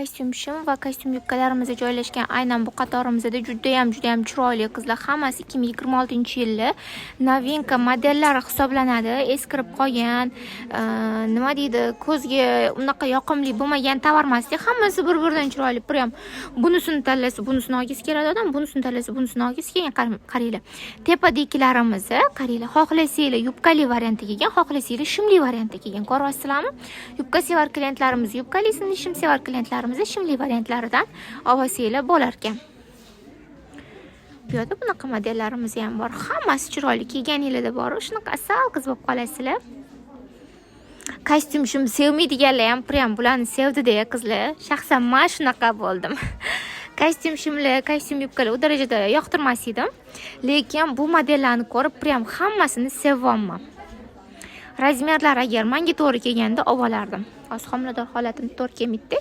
Kostyum shim va kostyum yubkalarimiz joylashgan aynan bu qatorimizda judayam, judayam chiroyli, qizlar. Hammasi 2026-yilli новинка modellari hisoblanadi. Eskirib qolgan, nima deydi, ko'zga unaqa yoqimli bo'lmagan tovar emasda, hammasi bir biridan chiroyli. Прям bunisini tanlasa, bunisini olgisi keladi odam, bunisini tanlasa, bunisini olgisi kelgan. Qaranglar, tepadagilarimizni qaranglar. Xohlasanglar, yubkali variantda kelgan, xohlasanglar, shimli variantda kelgan. Ko'ryapsizlarmi? Yubka sevar klientlarimiz yubkalisini, shim sevar klientlarimiz shimli variantlaridan olsanglar bo'larkan. Bu yerda bunaqa modellarimiz ham bor. Hammasi chiroyli. Kiyganinglarda bor, shunaqa asal qiz bo'lib qolasizlar. Kostyum shim sevmaydiganlar ham прям bularni sevdida, qizlar. Shaxsan man shunaqa bo'ldim. Kostyum shimlar, kostyum yubkalar u darajada yoqtirmas edim, lekin bu modellarni ko'rib, прям hammasini sevyapman. Размер lar agar manga to'g'ri kelganda, olib olardim. Hozir homilador holatim to'g'ri kelmaydida.